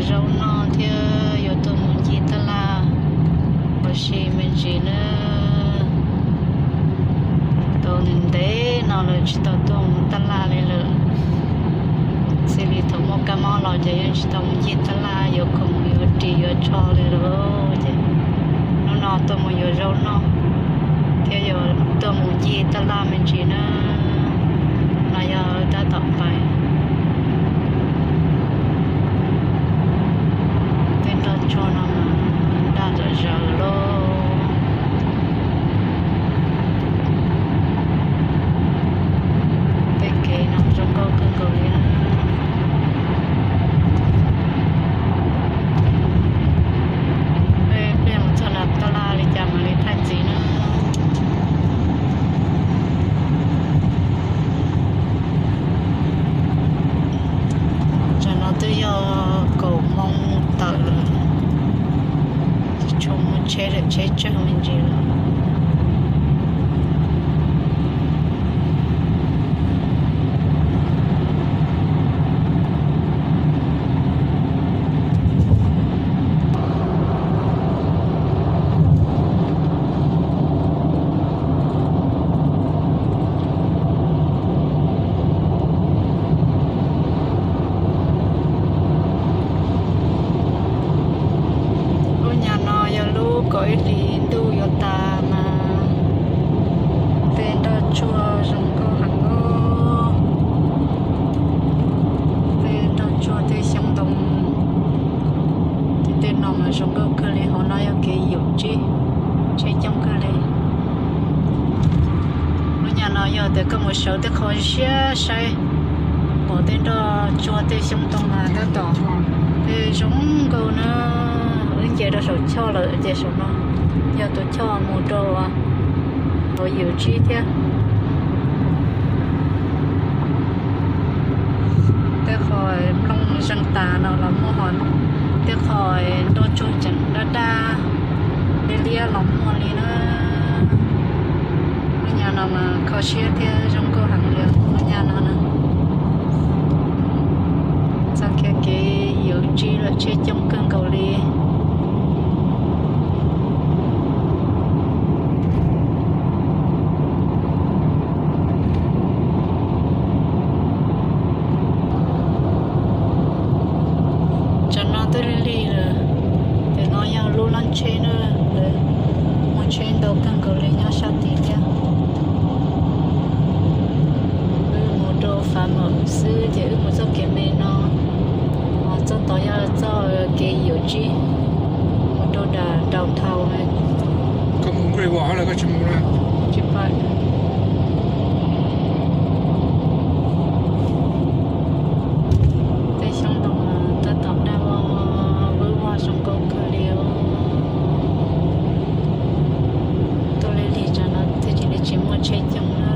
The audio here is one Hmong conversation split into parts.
Zaub noj thiab yuav tuaj mus ncig tab laj ua si me ntsis na. Tau ntev ntev no lawm tsis tau tuaj mus tab laj li lawm. Xws li thaum muaj kab mob los ces yeej tsis tau mus ncig tab laj yuav khoom yuav ris yuav tsho li lawm ces hnub no tuaj mus yuav zaub noj thiab yuav tuaj mus ncig tab laj me ntsis na. No yog tab tom pais. Tej nroj tsuag no mas daj zom zaws lauj. Tej kev no zoo nkauj kawg nkaus li na. Peb mus txog nram tab laj li cas mam li thaij ntxiv na. Tam no twb yog kaum moo tawm lawm, tsis tshua muaj tsheb lawm, tsheb tsawg me ntsis lawm. Lub nyam no yog lub kaum ib hlis ntuj yuav tas mas tej nroj tsuag zoo nkauj heev os. Tej nroj tsuag tej xyoob ntoo, tej no mas zoo nkauj kawg li. Hauv no yog kev yuam tsib, tsheb coob kawg li. Lub nyam no yog tias koj mus sawv tej qho siab saib, pom tej nroj tsuag tej xyoob ntoo mas tab tom zoo nkauj na. Wb nce rau saum choj lawm ces saum no yog tus choj mus rau hauv yuam tsib thiab. Tej qho nplooj zeeg tas no los muaj, ho tej qho nroj tsuag tseem daj daj liab liab los muaj li na. Lub nyam no mas kho siab thiab zoo nkauj heev li lub nyam no na. Txoj kev yuam tsib lawm, tsheb coob kawg nkaus li. Tam no twb lig lig lawm, ces no yog lub laj tsheb na, muaj tsheb ntau kawg nkaus li nyob sab tid thiab. Wb mus rau Fav Mawm xwb ces wb mus txoj kev me no, ho txoj tod yog txoj kev yuam tsib mus rau nram Nraus Thau. Koj mus Great Wall lawm koj tsis mus lawm? Tsis pom. Tej xyoob ntoo tab tom daj vog vwb vog zoo nkauj kawg li os. Tuaj lig lig tsam no thiaj li tsis muaj tsheb coob na.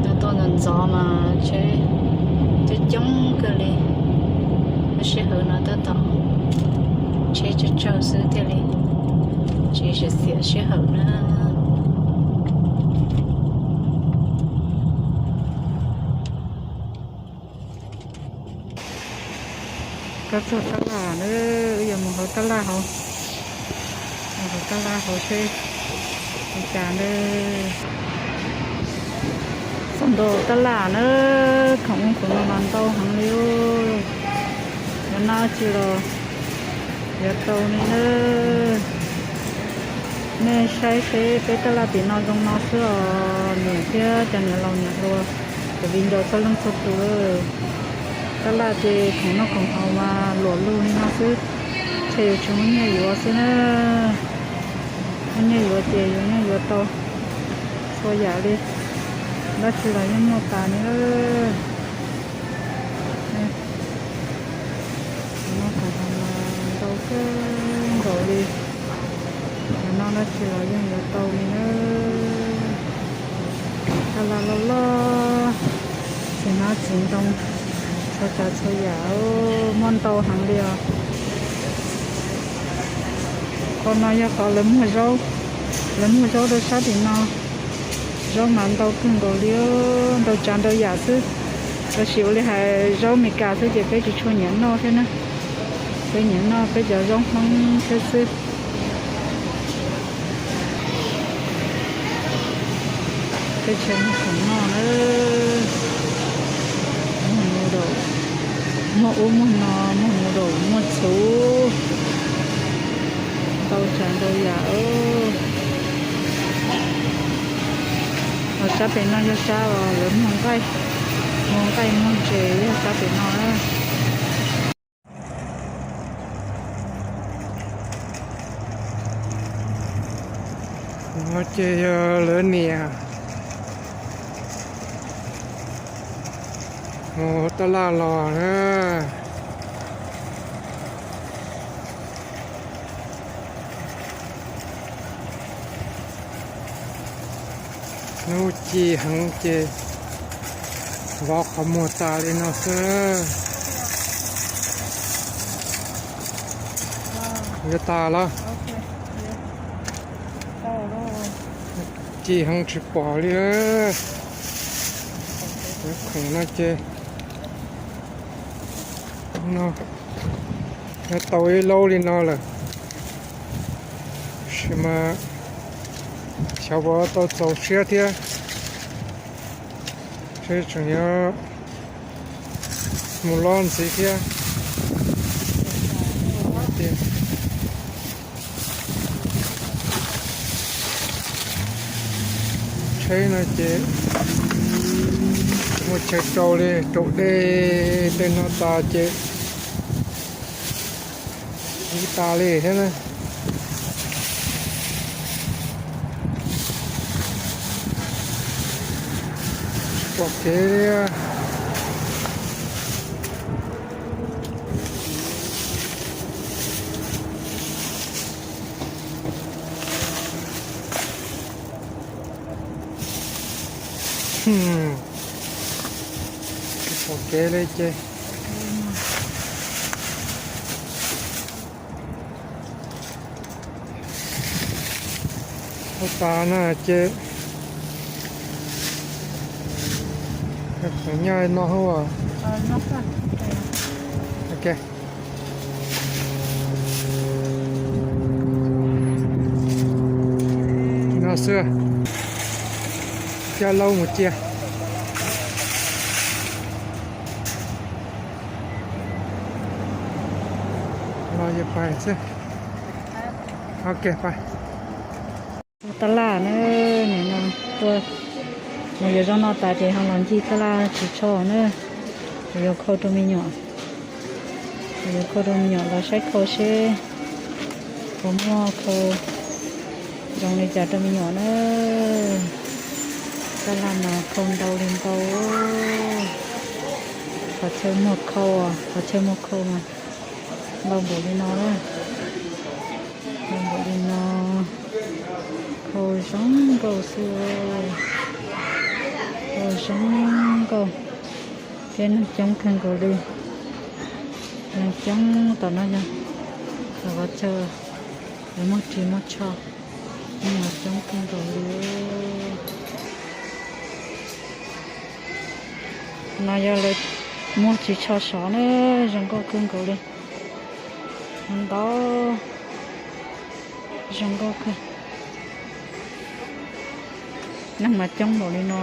Tuaj tuaj ntxov ntxov mas tsheb coob coob kawg li. Lub sij hawm no tab tom tsheb tsawg tsawg xwb thiaj li tsis xiam xiam sij hawm na. Kab txog tab laj na, wb yuav mus hauv tab laj hauv, mus hauv tab laj hauv seb li cas na. Txog ntua tab laj na, khoom ub khoom no mas ntau heev li. Yuav noj tsi los yuav tau li na. Nej saib seb peb tab laj tim no zoo no xwb os, niam thiab cov niam laus niam hluas, cov viv ncaus txhua leej txhua tus. Tab laj ces khoom noj khoom haus mas luam lug li no xwb, ces yuav tsis muaj nyiaj yuav xwb na. Muaj nyiaj yuav ces yuav nyiaj yuav tau txhua yam li, dab tsi los yeej muaj tas li. Noj khoom haus mas ntau kawg nkaus li, yuav noj dab tsi los yeej yuav tau li na. Tab laj loj loj, txiv hmab txiv ntoo, txhua tsav txhua yam muaj ntau heev li os. Qhov no yog qhov lawv muag zaub, lawv muag zaub rau sab tim no. Zaub mas ntau kawg nkaus li, ntau tsav ntau yam xwb. Tab sis ua li hais zaub Meskas xwb ces peb tsis tshua nyiam noj thiab na. Peb nyiam noj peb cov zaub Hmoob thiab xwb. Peb tseem muag khoom noj na. Muag noodles, muag ub muag no, muag noodles, muag txhuv, ntau tsav ntau yam. Los sab pem no yog sab uas lawv muag nqaij, muag nqaij muag ntses yog sab pem no na. No ces yog lawv niam mus tab laj los na. Hnub ci heev ces vov qhov muag tas li no xwb. Yuav tas los? Ci heev tsis pom li. Khoom no ces no tau ib laub li no lawm, tab sis mas xyov puas tau txaus siab thiab, tseem yuav mus lob ntxiv thiab. Tsheb no ces muaj chaw rau li, rau dej tej no tas ces ib tas li thiab na. Tsis pom kev li. Tsis pom kev li ces ua tas na ces khoom nyob no hauv. No xwb, coj laub mus cia. Los yuav pais xwb. Ok, pais. Tab laj na, nim no tua, mus yuav zaub no tas ces ho los ncig tab laj ris tsho na. Kuv yuav khau rau me nyuam, kuv yuav khau rau me nyuam los saib khau seb puas muaj khau zoo li cas rau me nyuam na. Tab laj mas khau ntau li ntau, qhov chaw muag khau, qhov chaw muag khau mas ntau npaum li no na. Ntau npaum li no, khau zoo nkauj xwb, khau zoo nkauj thiab neeg coob kawg nkaus li. Neeg coob tom no yog qhov chaw lawv muag ris muag tsho, neeg coob kawg nkaus li. No yog lawv muag ris tsho sov na, zoo nkauj kawg nkaus li. Ntau, zoo nkauj kawg. Neeg mas coob npaum li no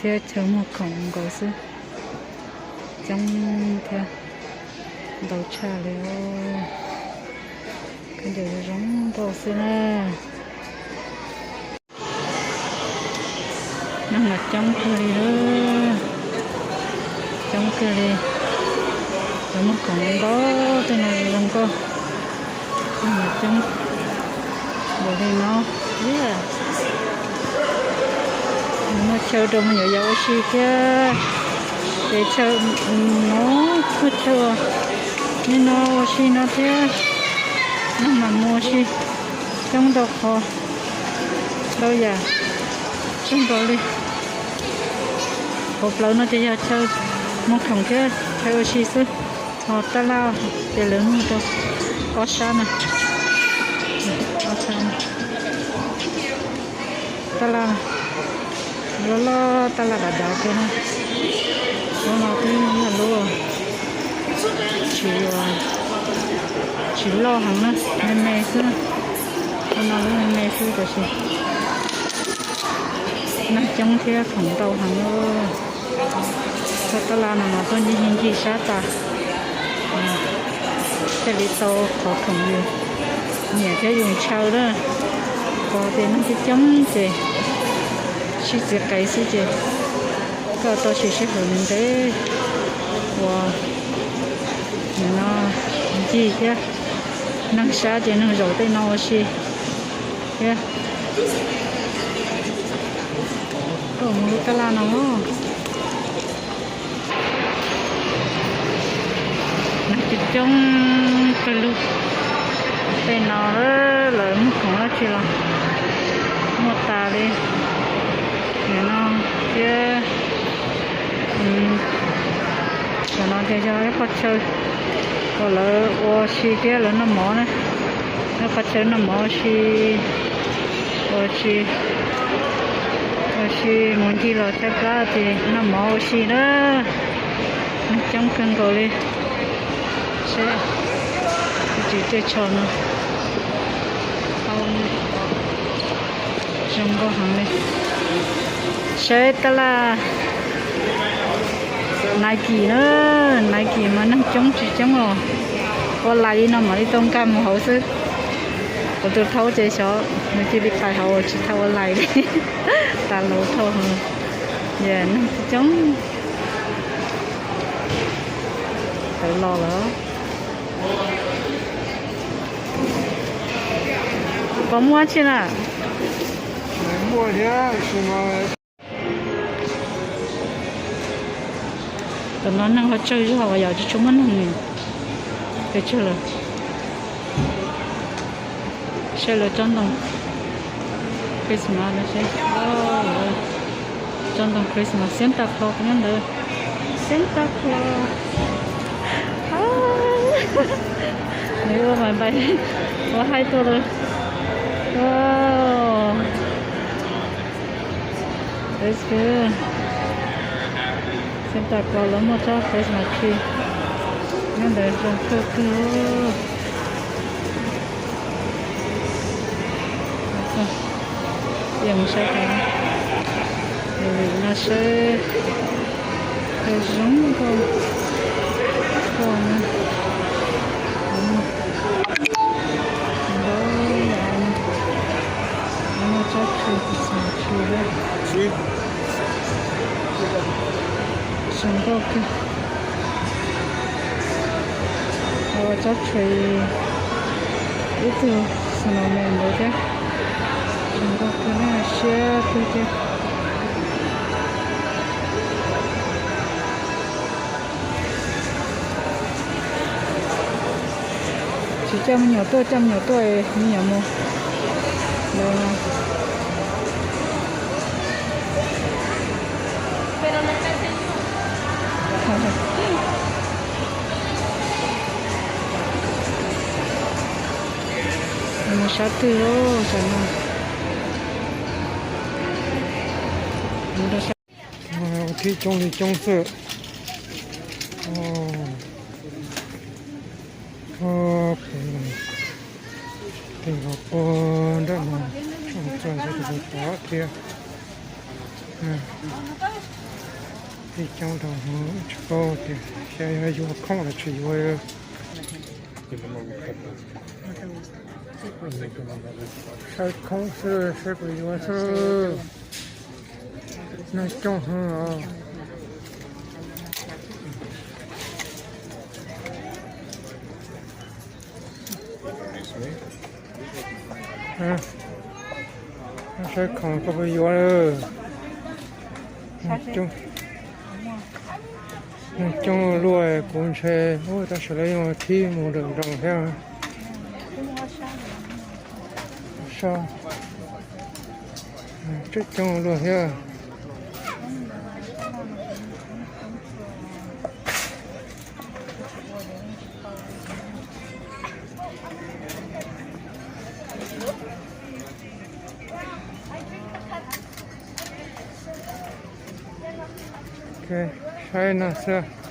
thiab chaw muag khoom nkaus xwb, coob thiab ntau tshaj li. Khaub ncaws zoo nkauj xwb na. Neeg mas coob kawg li, coob kawg li. Lawv muag khoom ntau, tej no zoo nkauj. Neeg mas coob npaum li no. Muaj chaw rau me nyuam yaus ua si thiab. Ces chaw no, muaj chaw li no ua si no thiab. Neeg mas mus ua si coob ntau qhov ntau yam, coob nkaus li. Hauv plawv no ces yog chaw muag khoom thiab chaw ua si xwb. Ho tab laj ces lawv muag rau ob sab na, ob sab na. Tab laj loj loj, tab laj dav dav kawg na. Lub no twb yog lub, Tsis loj heev na, me me xwb. Tus no lub me me xwb tiam sis neeg coob thiab khoom ntau heev. Txoj tab laj no mas tuaj ncig ncig sab tas, thiaj li tau qhov khoom yus nyiam thiab yus ntshaw na. Qhov tias neeg coob coob ces sib txiv qev xwb ces koj tau sim sij hawm ntev ntev ua nim no ncig thiab. Neeg sab ces neeg zaum tej no ua si thiab. Koj mus lub tab laj no, neeg coob coob kawg lug. Tej no lawv muag khoom dab tsi los muaj tas li. Nim no thiab, cov no ces yog ib qho chaw uas lawv ua si thiab lawv noj mov na. Ib qho chaw noj mov ua si, ua si, ua si mus ncig los tshaib plab ces noj mov ua si na. Neeg coob kawg nkaus li. Seb, tsis tej tsho no, zoo nkauj heev li. Saib tab laj Nike na, Nike mas neeg coob tsis coob os. Ua lais li no mam li tau nkag mus hauv xwb. Kuv tus thaub ces xyov nws cia li pais hauv tsis tau ua lais li. Tas laus dhau heev, neeg coob. Tawm los lawm. Puas muaj dab tsi na? Tam no neeg ho tsawg zog, yam tsis tshua muaj neeg li. Pes tsawg lawm? Saib lawv tsob ntoo Christmas no seb. Tsob ntoo Christmas, Santa Claus nyob ntawd. Santa Claus. Nws ua mas npai, ua haib tuaj lawm. Santa Claus lawv muaj tsob Christmas tree nyob ntawd zoo kawg kawg. Mus saib, no saib, zoo nkauj, zoo nkauj na. Ntau yam no, muaj tsob tshuaj, tsob tshuaj thiab. Zoo nkauj kawg. Ua tsob tshuaj, ib tug snowman ntawd thiab. Zoo nkauj kawg na, siab kawg thiab. Tsis coj me nyuam tuaj, coj me nyuam tuaj, me nyuam mus. Mus sab twg lawm tam no? Thib coob li coob xwb. Tej no puag nram no, txog ntawd tus tod thiab. Thib coob rau hauv, tsis paub tias xyov yog yuav khoom los tsis yuav. Saib khoom xwb, saib puas yuav xwb. Neeg coob heev os. Saib khoom koj puas yuav lawm. Neeg coob luaj, kuv ntshe, tab sis lawv yeej thib mus nrawm nroos thiab. Sab, tseem coob luaj thiab. Ok, saib no xwb.